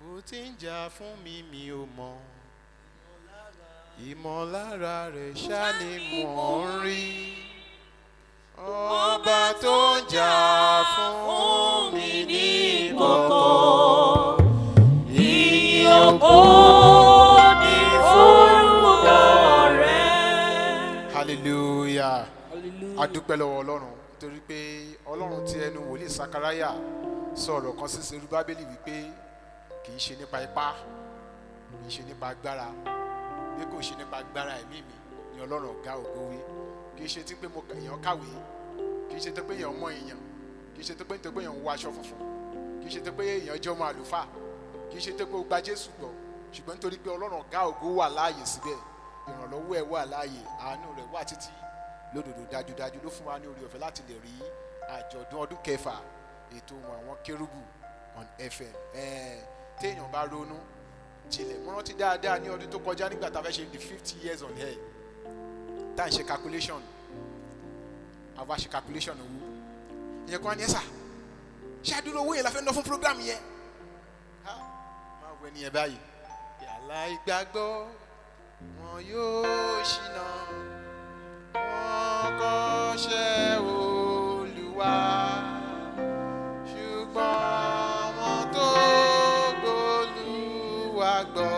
Ó ti ń jà fún mi, mi ò mọ̀. Ìmọ̀lára rẹ̀ ṣá ni mò ń rí. Ọba tó ń jà fún mi ní kọ̀kọ̀. Ìyìn ògo ni forúkọ rẹ̀. Hallelujah. A dúpẹ́ lọ́wọ́ Ọlọ́run torí pé Ọlọ́run ti ẹnu wòlíì Sakaraya sọ ọ̀rọ̀ kan sí Serubábélì wípé kì í ṣe nípa ipá, kì í ṣe nípa agbára, bí kò ṣe nípa agbára ẹ̀mí mi ni Ọlọ́run ọ̀gá ògo wí. Kì í ṣe tí pé mo èèyàn kàwé, kì í ṣe tó pé èèyàn mọ èèyàn, kì í ṣe tó pé nítorí pé èèyàn ń wọ aṣọ funfun, kì í ṣe tó pé èèyàn jẹ́ ọmọ àlùfáà, kì í ṣe tó pé ó gba Jésù gbọ́, ṣùgbọ́n nítorí pé Ọlọ́run ọ̀gá ògo wà láàyè síbẹ̀, ìrànlọ́wọ́ ẹ̀ wà láàyè, àánú rẹ̀ wà títí lódodo. Dájúdájú ló fún wa ní oore ọ̀fẹ́ láti lè rí àjọ̀dún ọdún 6 ètò Ohùn Àwọn Kérúbù on FM. Téèyàn bá ronú jinlẹ̀, mo rántí dáadáa ní ọdún tó kọjá nígbà tá a fẹ́ ṣe the 50 years on air, tá à ń ṣe calculation, àwa ṣe calculation owó ìyẹn kan ní ẹ sà ṣé àdúró owó yẹn la fẹ́ ná fún program yẹn. Ha, máa wọ ẹni yẹn báyìí. Aláìgbàgbọ́ wọn yóò ṣìnà, wọn kọ́ṣẹ́ Olúwa, ṣùgbọ́n wọn tó gbólúwa gbọ́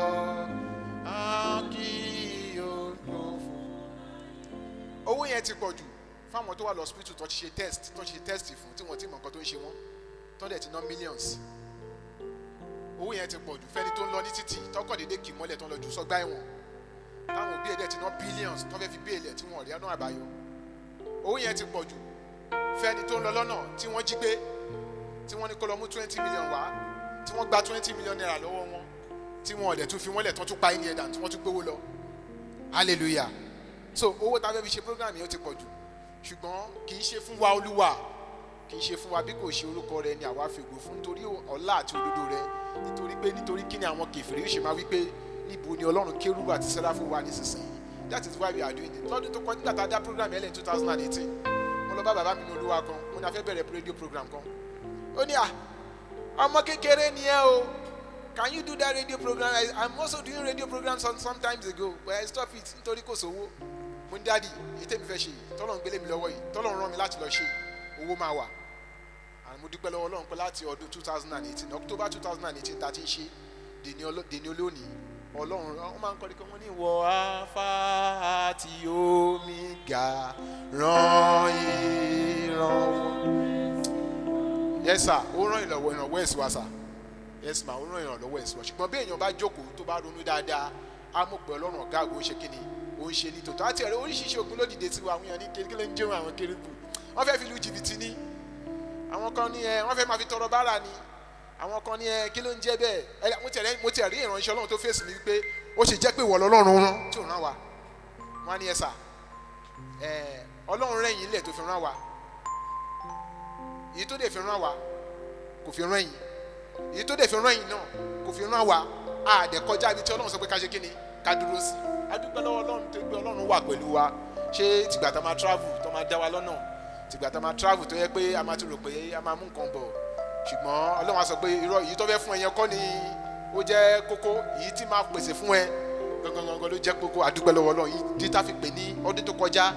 á kí yóò gbófo. Owó yẹn ti pọ̀ jù fáwọn tó wà lọ́sibítù tó ti ṣe test fún tí wọ́n ti mọ nǹkan tó ń ṣe wọ́n, tó dẹ̀ ti ná millions. Owó yẹn ti pọ̀ jù fẹ́ni tó ń lọ ní títì tọkọ̀ dédé kì í mọ́lẹ̀, tó ń lọ jù sọ́gbà ẹ̀wọ̀n, táwọn òbí ẹ̀ dẹ̀ ti ná billions tó fẹ́ fi bail ẹ̀ tí wọ́n rí ọ̀nà àbáyọ. Owó yẹn ti pọ̀ jù fẹ́ni tó ń lọ lọ́nà tí wọ́n jí gbé, tí wọ́n ní kó lọ mú 20 million wá, tí wọ́n gba 20 million naira lọ́wọ́ wọn, tí wọ́n ọ̀dẹ̀ tún fi wọ́n lẹ̀, tán tún pa ẹni ẹ̀dà, tí wọ́n tún gbówó lọ. Hallelujah. So owó tá a fẹ́ fi ṣe program yẹn, ó ti pọ̀ jù, ṣùgbọ́n kì í ṣe fún wa, Olúwa, kì í ṣe fún wa, bí kò ṣe orúkọ rẹ ni àwa fi ògo fún, nítorí ọlá àti òdodo rẹ. Nítorí pé nítorí kí ni àwọn kèfèrí ṣe máa wí pé, "Níbo ni Ọlọ́run kérúbù àti sẹ́ráfù wà nísinsìnyí?" That is why we are doing it. Lọ́dún tó kọjá, nígbà tá a dá program yẹn lẹ́yìn 2018, mo lọ bá bàbá mi ní Olúwa kan, mo ní a fẹ́ bẹ̀rẹ̀ radio program kan. Ó ní, "À, ọmọ kékeré ni ẹ o. Can you do that radio program? I'm also doing radio program some times ago, but I stop it nítorí kò sówó." Mo ní, "Daddy, èyí tèmi fẹ́ ṣe yìí, tọ́lọ̀ ń gbélé mi lọ́wọ́ yìí, tọ́lọ̀ ń rán mi láti lọ ṣe yìí, owó máa wà." And mo dúpẹ́ lọ́wọ́ Ọlọ́run pé láti ọdún 2018, October 2018 tá a ti ń ṣe dèní olónìí, Ọlọ́run wọ́n máa ń kọ́ni pé wọ́n ní ìwọ Alpha àti Omega ràn ìrànwọ́. Yes sir, ó ràn ìrànwọ́ ẹ̀sìn wa sir. Yes ma, ó ràn ìrànlọ́wọ́ ẹ̀sìn wa. Ṣùgbọ́n bí èèyàn bá jókòó, tó bá ronú dáadáa, á mọ̀ pé Ọlọ́run ọ̀gá ògo ń ṣe kíni, ó ń ṣe ní tòótọ́. Àti ẹ̀rọ oríṣiríṣi ogun ló dìde sí wa. Àwọn èèyàn ní kí ló ń jẹun àwọn kérúbù? Wọ́n fẹ́ fi lu jìbìtì ní. Àwọn kan ní ẹ wọ́n fẹ́ máa fi tọrọ bára ni. Àwọn kan ní ẹ kí ló ń jẹ́ bẹ́ẹ̀? Ẹ mo ti rí ìránṣẹ́ Ọlọ́run tó fèsì mi wípé ó ṣe jẹ́ pé ìwọ lọ́lọ́run rán tí ò rán wa. Wọ́n á ní, "Ẹ sà, ẹ Ọlọ́run rẹ̀yìn ilẹ̀ tó fi rán wa. Èyí tó dẹ̀ fi rán wa kò fi rán yín, èyí tó dẹ̀ fi rán yín náà kò fi rán wa." Àdẹ̀ kọjá ibi tí Ọlọ́run sọ pé ká ṣe kí ni, ká dúró sí. A dúpẹ́ lọ́wọ́ Ọlọ́run tó gbé Ọlọ́run wà pẹ̀lú wa. Ṣé tìgbà tá máa travel tó máa dá wa lọ́nà, tìgbà tá máa travel tó yẹ pé a máa ti rò pé a máa mú nǹkan bọ̀, ṣùgbọ́n Ọlọ́run á sọ pé irọ́, èyí tó fẹ́ fún ẹ yẹn kọ́ ni ó jẹ́ kókó, èyí tí máa pèsè fún ẹ gangan gangan ló jẹ́ kókó. A dúpẹ́ lọ́wọ́ Ọlọ́run. Yìí tá fi pè ní ọdún tó kọjá,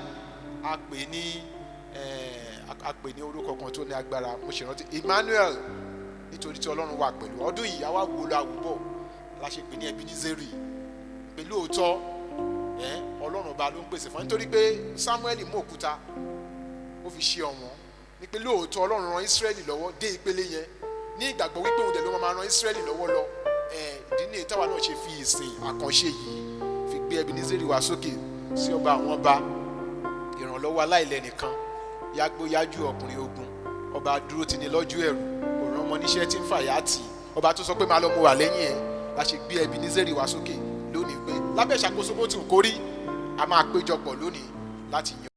a pè ní orúkọ kan tó ní agbára. Mo ṣèrántí Emmanuel, nítorí tí Ọlọ́run wà pẹ̀lú. Ọdún yìí, àwa wò lọ àwùbọ̀ la ṣe pè ní Ebenezeri. Pẹ̀lú òótọ́ ẹ, Ọlọ́run ọba ló ń pèsè fún wa, nítorí pé Samuel mú òkúta, ó fi ṣe ọ̀wọ́n ní pé lóòótọ́ Ọlọ́run ran Israẹli lọ́wọ́ dé ìpele yẹn, ní ìgbàgbọ́ wípé òun dẹ̀ ló máa ran Israẹli lọ́wọ́ lọ. Ẹ ìdí ní ìtawà náà ṣe fi ìsìn àkànṣe yìí fi gbé Ebenezeri wá sókè sí ọba àwọn ọba, ìrànlọ́wọ́ aláìlẹ́nìkan, yágbóyájú ọkùnrin ogun, ọba dúró ti ní lọ́jọ́ ẹ̀rù, òràn ọmọ níṣẹ́ tí ń fàyà tì, ọba tó sọ pé, "Máa lọ, mo wà lẹ́yìn ẹ̀." La ṣe gbé Ebenezeri wá sókè lónìí pé lábẹ́ ìṣàkóso bó ti wù kó rí, a máa péjọpọ̀ lónìí láti yan